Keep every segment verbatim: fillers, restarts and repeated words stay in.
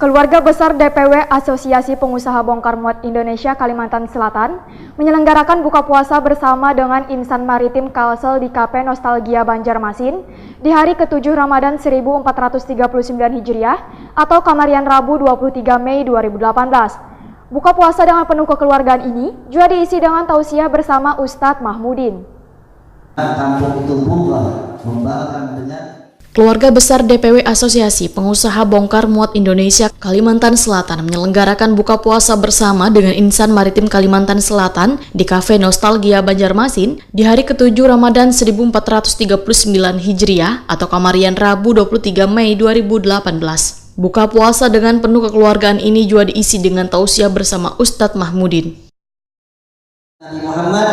Keluarga besar D P W Asosiasi Pengusaha Bongkar Muat Indonesia Kalimantan Selatan menyelenggarakan buka puasa bersama dengan Insan Maritim Kalsel di Kafe Nostalgia Banjarmasin di hari ketujuh Ramadan seribu empat ratus tiga puluh sembilan Hijriah atau kamarian Rabu dua puluh tiga Mei dua ribu delapan belas. Buka puasa dengan penuh kekeluargaan ini juga diisi dengan tausiah bersama Ustadz Mahmudin. Kampung itu bunga membangkang dengan Keluarga besar D P W Asosiasi Pengusaha Bongkar Muat Indonesia Kalimantan Selatan menyelenggarakan buka puasa bersama dengan Insan Maritim Kalimantan Selatan di Kafe Nostalgia Banjarmasin di hari ketujuh Ramadan seribu empat ratus tiga puluh sembilan Hijriah atau kamarian Rabu dua puluh tiga Mei dua ribu delapan belas. Buka puasa dengan penuh kekeluargaan ini juga diisi dengan tausiah bersama Ustadz Mahmudin. Nabi Muhammad,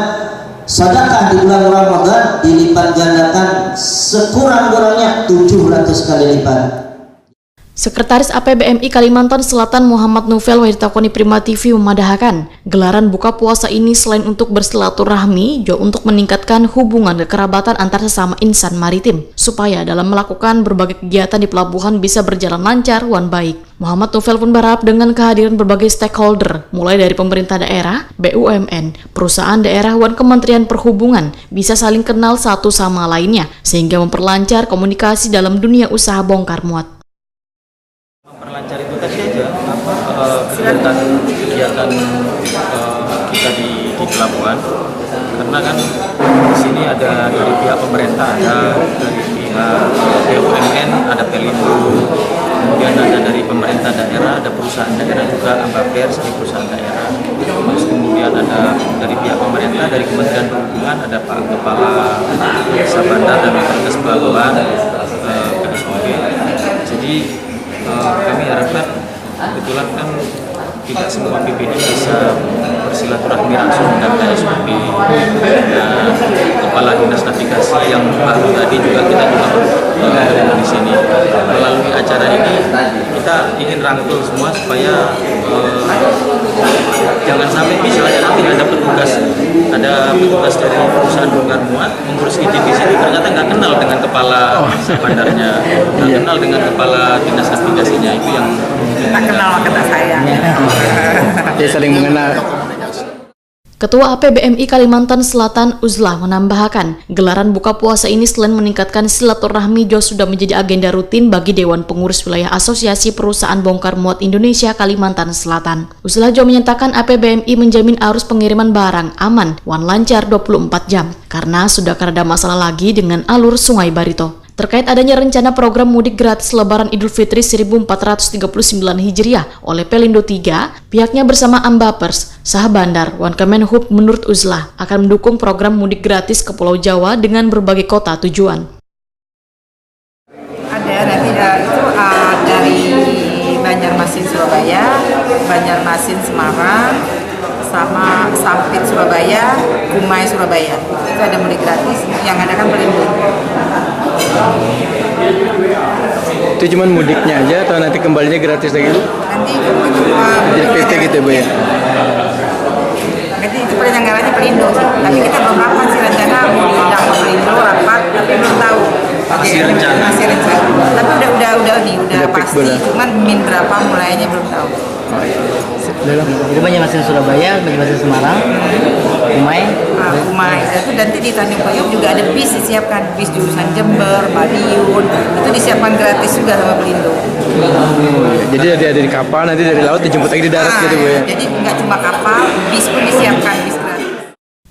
sedekah di bulan Ramadan dilipat gandakan sekurang-kurangnya tujuh ratus kali lipat. Sekretaris A P B M I Kalimantan Selatan Muhammad Nufel wayah ditakoni Prima T V memadahakan, gelaran buka puasa ini selain untuk bersilaturahmi, juga untuk meningkatkan hubungan kekerabatan antar sesama insan maritim, supaya dalam melakukan berbagai kegiatan di pelabuhan bisa berjalan lancar wan baik. Muhammad Nufel pun berharap dengan kehadiran berbagai stakeholder, mulai dari pemerintah daerah, B U M N, perusahaan daerah, wan Kementerian Perhubungan bisa saling kenal satu sama lainnya, sehingga memperlancar komunikasi dalam dunia usaha bongkar muat. Memperlancar itu tadi aja, apa, eh, kegiatan, kegiatan, eh, kita di, di pelabuhan. Karena kan di sini ada dari pihak pemerintah, ada dari pihak B U M N, ada Pelindo, kemudian ada dari pemerintah daerah, ada perusahaan daerah juga, Ambapers, di perusahaan daerah. Terus kemudian ada dari pihak pemerintah, dari Kementerian Perhubungan, ada Pak Kepala Sabandar dan Otoritas Pelabuhan, eh, K S O B. Jadi, eh, kami harapkan, kebetulan kan tidak semua P B D bisa bersilaturahmi langsung dengan K S O B. Nah, Kepala Dinas Navigasi yang baru tadi juga kita juga, eh, ketemu di sini. Melalui acara ini, kita ingin rangkul semua supaya, eh, jangan sampai misalnya nanti ada petugas, ada petugas dari perusahaan bongkar muat mengurus izin di sini, ternyata nggak kenal dengan kepala bandarnya, nggak Iya. kenal dengan kepala dinas navigasinya. Itu yang Tak kenal maka tak sayang. Ya, saling mengenal. Ketua A P B M I Kalimantan Selatan, Uzlah, menambahkan, gelaran buka puasa ini selain meningkatkan silaturahmi, juga sudah menjadi agenda rutin bagi Dewan Pengurus Wilayah Asosiasi Perusahaan Bongkar Muat Indonesia Kalimantan Selatan. Uzlah juga menyatakan A P B M I menjamin arus pengiriman barang aman wan lancar dua puluh empat jam, karena sudah kada ada masalah lagi dengan alur Sungai Barito. Terkait adanya rencana program mudik gratis Lebaran Idul Fitri seribu empat ratus tiga puluh sembilan Hijriah oleh Pelindo tiga, pihaknya bersama Ambapers, Sahbandar, wan Kemenhub menurut Uzlah akan mendukung program mudik gratis ke Pulau Jawa dengan berbagai kota tujuan. Ada nanti, eh, itu, eh, dari Banjarmasin Surabaya, Banjarmasin Semarang, sama Sampit Surabaya, Kumai Surabaya. Itu ada mudik gratis, yang ada kan Pelindo. Itu cuman mudiknya aja atau nanti kembalinya gratis lagi, Bu? Nanti itu, eh, Jadi P T gitu, Bu, ya? Jadi itu penyelenggaranya Pelindo sih. Tapi kita belum rapat sih, rencana mau diundang ke Pelindo rapat, tapi belum tahu. Masih rencana. Masih rencana. Tapi udah udah udah nih, udah Udah fix pasti. Belum? Cuman min berapa mulainya belum tahu. Dalam. Jadi Banjarmasin Surabaya, Banjarmasin Semarang, Kumai. Ah, Kumai. Itu nanti di Tanjung Priok juga ada bis disiapkan, bis jurusan Jember, Madiun, itu disiapkan gratis juga sama Pelindo. Jadi ada, ada di kapal, nanti dari laut dijemput lagi di darat. Ah, gitu, Bu, ya? Jadi nggak cuma kapal, bis pun disiapkan, bis gratis.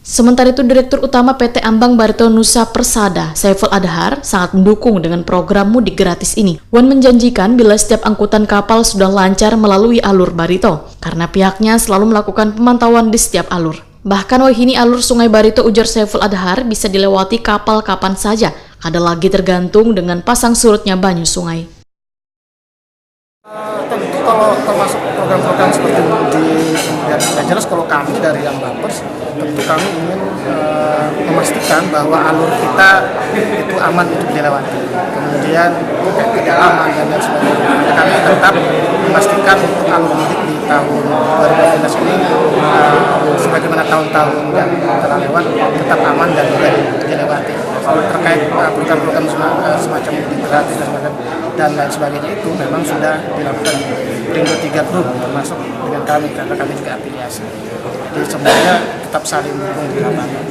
Sementara itu, Direktur Utama P T Ambang Barito Nusa Persada, Saiful Adhar, sangat mendukung dengan program mudik gratis ini. Wan menjanjikan bila setiap angkutan kapal sudah lancar melalui alur Barito, karena pihaknya selalu melakukan pemantauan di setiap alur. Bahkan wahini alur Sungai Barito, ujar Saiful Adhar, bisa dilewati kapal kapan saja, kada lagi tergantung dengan pasang surutnya banyu sungai. Eh, tentu kalau termasuk program-program seperti di, yang jelas kalau kami dari Ambapers, tentu kami ingin, eh, memastikan bahwa alur kita itu aman untuk dilewati. Kemudian terkait kedalaman dan lain sebagainya. Kami tetap memastikan untuk alur mudik di tahun dua ribu delapan belas ini, eh, sebagaimana tahun-tahun yang telah lewat, tetap aman dan mudah dilewati. Kalau terkait, eh, program-program sema-, eh, semacam mudik gratis dan sebagainya, dan lain sebagainya itu memang sudah dilakukan. Pelindo tiga Group, termasuk dengan kami karena kami juga afiliasi. Jadi semuanya tetap saling dukung di lapangan.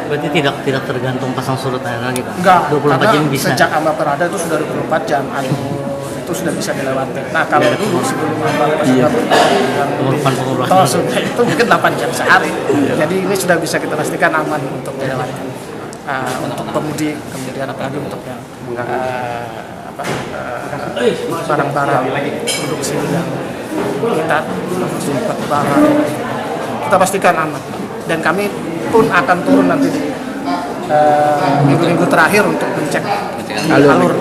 Berarti tidak tidak tergantung pasang surut air lagi, Pak? Enggak, dua puluh empat karena jam bisa. Sejak Ambarawa ada itu sudah dua puluh empat jam, alur itu sudah bisa dilewati. Nah, kalau dulu sebelum Ambarawa Iya. sudah yang Pengurukan-pengurukan. Tol Sunter itu mungkin delapan jam sehari. Jadi ini sudah bisa kita pastikan aman untuk dilewati. Ah, untuk pemudik, kemudian apalagi untuk yang ah, apa, ah, barang-barang produksi yang kita sempat barang, kita pastikan aman. Dan kami pun akan turun nanti di eh, minggu-minggu terakhir untuk mengecek Alur. alur.